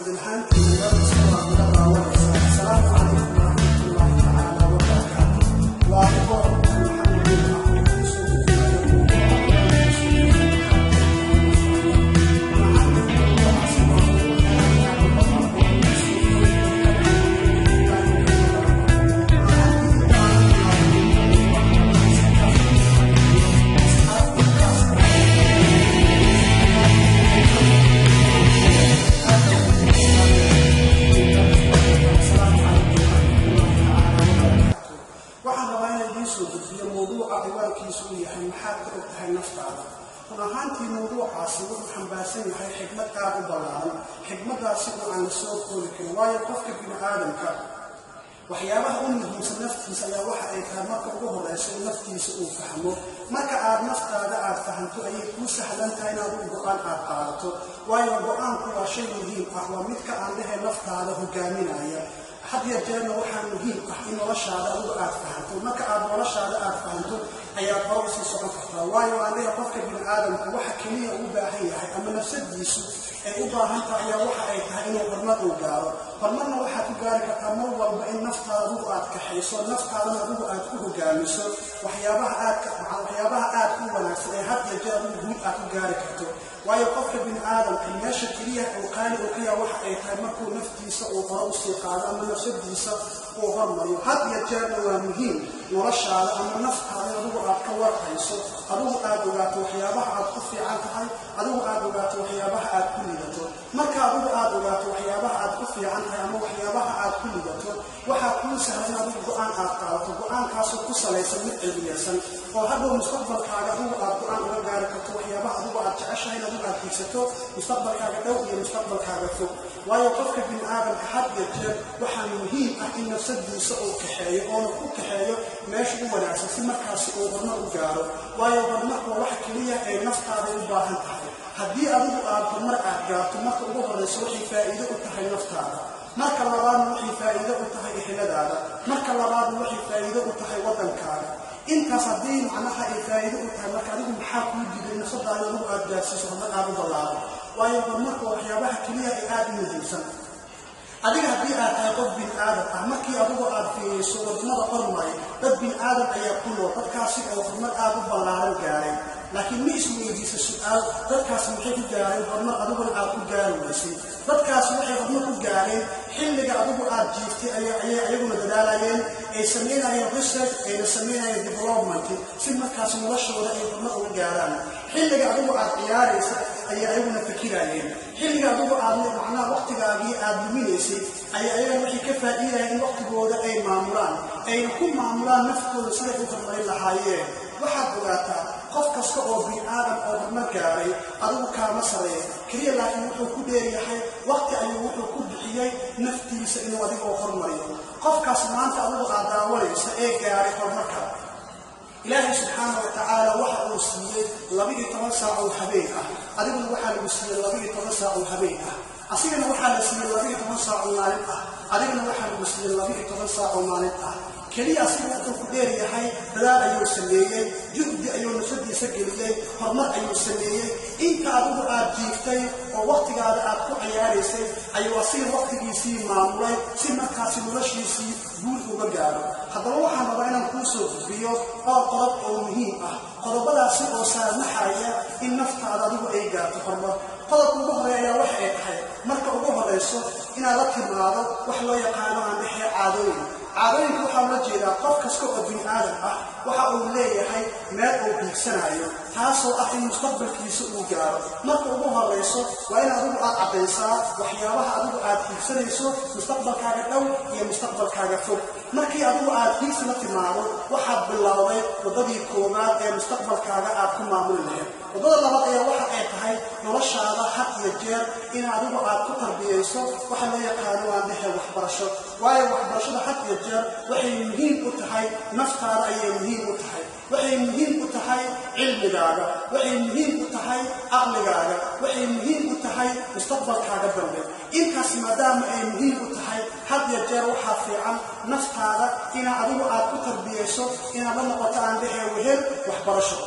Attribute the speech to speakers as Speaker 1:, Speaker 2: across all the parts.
Speaker 1: Idilhaantiina iska daawanaysaa. Asalaamu calaykum waraxmatullaahi tacaala wabarakaatu. Waa anigoo Maxamed ah oo kusoo gudbinayo. Waxaan rabaa inaan idiin soo gudbiyo mawduuca ciwaankiisu uu yahay "Maxaad ka og tahay naftaada?" Run ahaantii, mawduucaasi wuxuu xambaarsan yahay xikmad aad u ballaaran, xikmaddaasi oo aan la soo koobi karin. Waayo, qofka bini aadamka waxyaabaha u muhiimsan naftiisa ayaa waxa ay tahay, marka ugu horeyso, in naftiisa uu fahmo. Marka aad naftaada aad fahamto ayay kuu sahlan tahay inaad u go'aan aad qaadato. Waayo, go'aanku waa shay muhiim ah, waa midka aan dhehe naftaada hogaaminaya. Had ya jeerna waxaa muhiim ah in noloshaada adigu aad fahamto. Marka aad noloshaada aad fahamto ayaad hore usii socon kartaa. Waayo, aan leeyahay, qofka bini aadamku waxa keliya u baahan yahay ama nafsadiisu ay u baahan tahay ayaa waxa ay tahay inuu horumar uu gaaro. Horumarna waxaad ku gaari kartaa mar walba in naftaada adigu aad kaxayso, naftaadana adigu aad ku hogaamiso waxyaabaha aadka u wanaagsan ee had iyo jeer adigu guul aad ku gaari karto. Waayo, qofka bini aadamka meesha keliya uu qaali uu ka yaha waxa ay tahay markuu naftiisa uu hore usii qaado ama nafsadiisa uu hormariyo. Had iyo jeerna waa muhiim noloshaada ama naftaada in adigu aad ka warhayso, adigu aad ogaato waxyaabaha aad ku fiican tahay, adigu aad ogaato waxyaabaha aad ku lidato. Marka adigu aad ogaato waxyaabaha aad ku fiican tahay ama waxyaabaha aad ku lidato, waxaa kuu sahlan in adigu go'aan aad qaadato, go'aankaasoo ku salaysan mid cilmiyeysan oo hadhow mustaqbalkaaga adigu aad go'aan uga gaari karto waxyaabaha adigu aad jeceshahay in adigu aad hiigsato, mustaqbalkaaga dhow iyo mustaqbalkaaga fog. Waayo, qofka bini aadamka had iyo jeer waxaa muhiim ah in nafsadiisa uu kaxeeyo, oona ku kaxeeyo meesha u wanaagsan, si markaasi uu horumar u gaaro. Waayo, horumarku waa waxa keliya ee naftaada u baahan tahay. Haddii adigu aad horumar aad gaarto, marka ugu horreyso waxay faa'iido u tahay naftaada, marka labaadna waxay faa'iido u tahay eheladaada, marka labaadna waxay faa'iido u tahay waddankaaga. Intaas haddii macnaha ay faa'iido u tahay, marka adigu maxaa kuu diiday nafsadaada adigu aad gaarsiiso horumar aad u ballaaro? Waayo, horumarka waa waxyaabaha keliya ee aada u muhiimsan. Adiga haddii aad tahay qof bin aadam ah, markii adigu aad fiiriso wadamada hormaray, dad bin aadam ayaa ku nool, dadkaasi oo horumar aada u ballaaran gaaray. Laakiin ma isweydiisa su'aal: dadkaasi maxay ku gaareen horumar adiguna aad ku gaari weysay? Dadkaasi waxay horumar ku gaareen xilliga adigu aad jiiftay ayay ayaguna dadaalayeen, ay samaynayeen research, ayna samaynayeen development, si markaasi noloshooda ay horumar uga gaaraan. Xilliga adigu aad ciyaaraysa ayay ayaguna fikirayeen. Xilliga adigu aad macnaha waqtigaagii aad luminaysay ayay ayagana waxay ka faa'iidayeen in waqtigooda ay maamulaan, ayna ku maamulaan naftooda siday u horumarin lahaayeen. Waxaad ogaataa, qof kasta oo bini aadam oo horumar gaaray adigu kaama sareeya keliya, laakiin wuxuu ku dheeryahay waqti ayuu wuxuu ku bixiyey naftiisa inuu adigoo hormariyo. Qofkaas maanta adigu aad daawanaysa ee gaaray horumarka, Ilaahay subxaana wa tacaala waxa uu siiyey 12 saac oo habeen ah. Adiguna waxaa lagu siiyey 12 saac oo habeen ah. Asigana waxaa la siiyey 12 saac oo maalin ah. Adigana waxaa lagu siiyey 12 saac oo maalin ah. Keliya asiga wuxuu ku dheer yahay dadaal ayuu sameeyey, juhdi ayuu nafsadiisa geliyey, horumar ayuu sameeyey. Inta adigu aad jiiftay oo waqtigaada aad ku ciyaaraysay ayuu asiga waqtigiisii maamulay, si markaasi noloshiisii guul uga gaaro. Haddaba waxaan rabaa inaan kuu soo gudbiyo dhowr qodob oo muhiim ah, qodobadaasi oo saamaxaya in naftaada adigu ay gaarto horumar. Qodobka ugu horeeya ayaa waxa ay tahay, marka ugu horeyso, inaad la timaado wax loo yaqaano aan dhexee caadooyin. Caadooyinka waxaa ula jeedaa, qof kasta oo bini aadam ah waxa uu leeyahay meel uu hiigsanayo, taasoo ah in mustaqbalkiisa uu gaaro. Marka ugu horeyso waa in adigu aad caddaysaa waxyaabaha adigu aad hiigsanayso, mustaqbalkaaga dhow iyo mustaqbalkaaga fog. Markii adigu aad hiigsi la timaado, waxaad bilowday waddadii koowaad ee mustaqbalkaaga aad ku maamuli lahayd. Waddada labaad ayaa waxa ay tahay noloshaada had iyo jeer in adigu aad ku tarbiyayso waxa loo yaqaano aan dhehe waxbarasho. Waayo, waxbarashada had iyo jeer waxay muhiim u tahay naftaada ayay muhiim u tahay, waxay muhiim u tahay cilmigaaga, waxay muhiim u tahay caqligaaga, waxay muhiim u tahay mustaqbalkaaga dambe. Intaas maadaama ay muhiim u tahay, had iyo jeer waxaa fiican naftaada inaa adigu aad ku tarbiyayso inaad la noqoto aan dhehe wehel waxbarasho.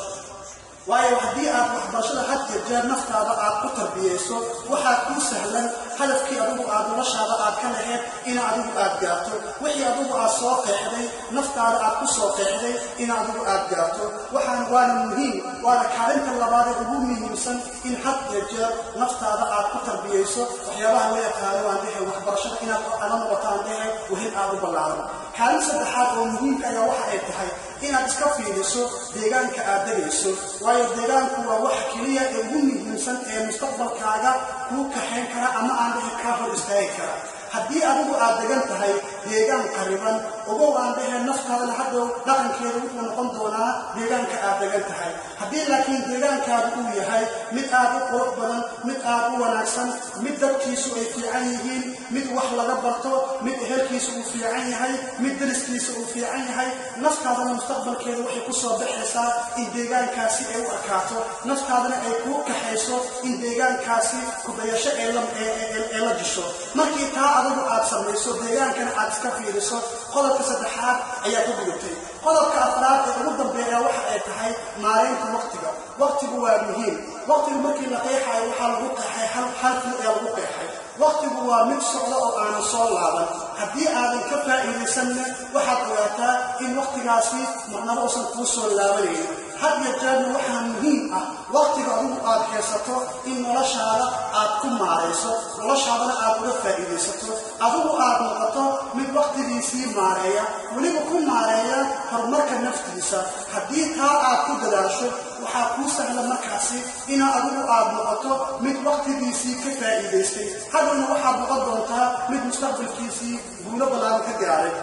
Speaker 1: Waayo, haddii aad waxbarashada had iyo jeer naftaada aad ku tarbiyeyso, waxaa kuu sahlan hadafkii adigu aad noloshaada aad ka laheyd in adigu aad gaarto, wixii adigu aad soo qeexday, naftaada aad ku soo qeexday in adigu aad gaarto. Waxaan waana muhiim, waana kaalinta labaad ee ugu muhiimsan in had iyo jeer naftaada aad ku tarbiyeyso waxyaabaha loo yaqaano, waan dhehe, waxbarashada inaad ala noqoto, aan dhehe, wehel aad u ballaaran. Kaalin saddexaad oo muhiimka ayaa waxa ay tahay inaad iska fiiriso deegaanka aad degayso, waayo deegaanku waa wax keliya ee ugu muhiimsan ee mustaqbalkaaga kuu kaxayn kara ama aan dhehe kaa hor istaagi kara. Haddii adigu aad degan tahay deegaan qariban, ogow, aan dhehe, naftaadana hadhow dhaqankeeda wuxuu noqon doonaa deegaanka aad degan tahay. Haddii laakiin deegaankaadu uu yahay mid aad u qurux badan, mid aad u wanaagsan, mid dadkiisu ay fiican yihiin, mid wax laga barto, mid ehelkiisu uu fiican yahay, mid dariskiisa uu fiican yahay, naftaadana mustaqbalkeeda waxay ku soo baxaysaa in deegaankaasi ay u arkaato, naftaadana ay kuu kaxayso in deegaankaasi kudayasho ee la jisho. Markii taa adigu aad samayso, deegaankana aad iska fiiriso, qodobka saddexaad ayaa ku gudubtay. Qodobka afraad ee ugu dambeeya waxa ay tahay maareynta waqtiga. Waqtigu waa muhiim. Waqtigu markii la qeexayo, waxaa lagu qeexay hal fil ayaa lagu qeexay: waqtigu waa mid socda oo aanan soo laaban. Haddii aadan ka faa'iidaysanna, waxaad ogaataa in waqtigaasi marnaba uusan kuu soo laabanaynin. Had iyo jeerna waxaa muhiim ah waqtiga adigu aad haysato in noloshaada aad ku maarayso, noloshaadana aad uga faa'iidaysato, adigu aad noqoto mid waqtigiisii maareeya, weliba ku maareeya horumarka naftiisa. Haddii taa aad ku dadaasho, waxaa kuu sahla markaasi inaa adigu aad noqoto mid waqtigiisii ka faa'iidaystay. Hadhowna waxaad noqon doontaa mid mustaqbalkiisii guulo ballaaran ka gaaray.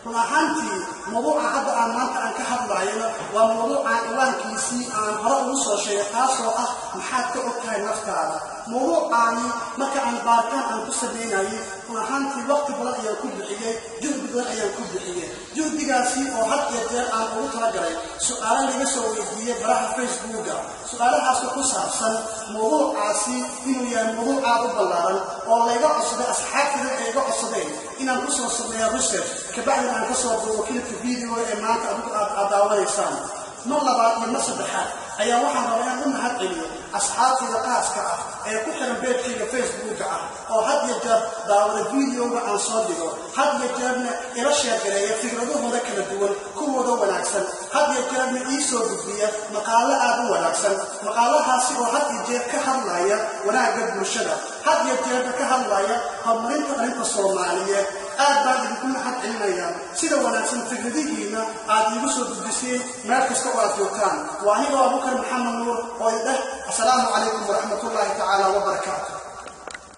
Speaker 1: Run ahaantii, mawduuca hadda aan maanta aan ka hadlaayona waa mawduucaan ciwaankiisii aan hore ugu soo sheegay, taasoo ah "Maxaad ka og tahay naftaada?" Mawduucaani marka aan baaritaan aan ku samaynayay, run ahaantii waqti badan ayaan ku bixiyey, juhdi badan ayaan ku bixiyey, juhdigaasi oo had iyo jeer aan ugu talagalay su-aalo laga soo weydiiyey baraha Facebooka, su-aalahaasoo ku saabsan mawduucaasi inuu yahay mawduuc aad u ballaaran oo layga codsaday, asxaabtida ay iga codsadeen inaan ku soo sameeyo research, kabacdina aan kasoo duubo clipka video ee maanta adigu aad daawanaysaan. Mar labaad iyo mar saddexaad ayaa waxaan rabaa inaan u mahad celiyo asxaabtayda qaaska ah ee ku xiran pagekayga Facebooka ah, oo had iyo jeer daawada videoga aan soo dhigo, had iyo jeerna ila share gareeya fikradahooda kala duwan, kuwooda wanaagsan, had iyo jeerna ii soo gudbiya maqaalo aad u wanaagsan, maqaalahaasi oo had iyo jeer ka hadlaya wanaagga bulshada, had iyo jeerna ka hadlaya horumarinta arrinta Soomaaliyeed. Aad baan idinku mahad celinayaa sida wanaagsan fikradihiina aad iigu soo gudbiseen meel kasta oo aad joogtaan. Waa anigoo Abukar Maxamed Nuur oo idheh: asalaamu calaykum waraxmatullaahi tacaala wabarakaatu.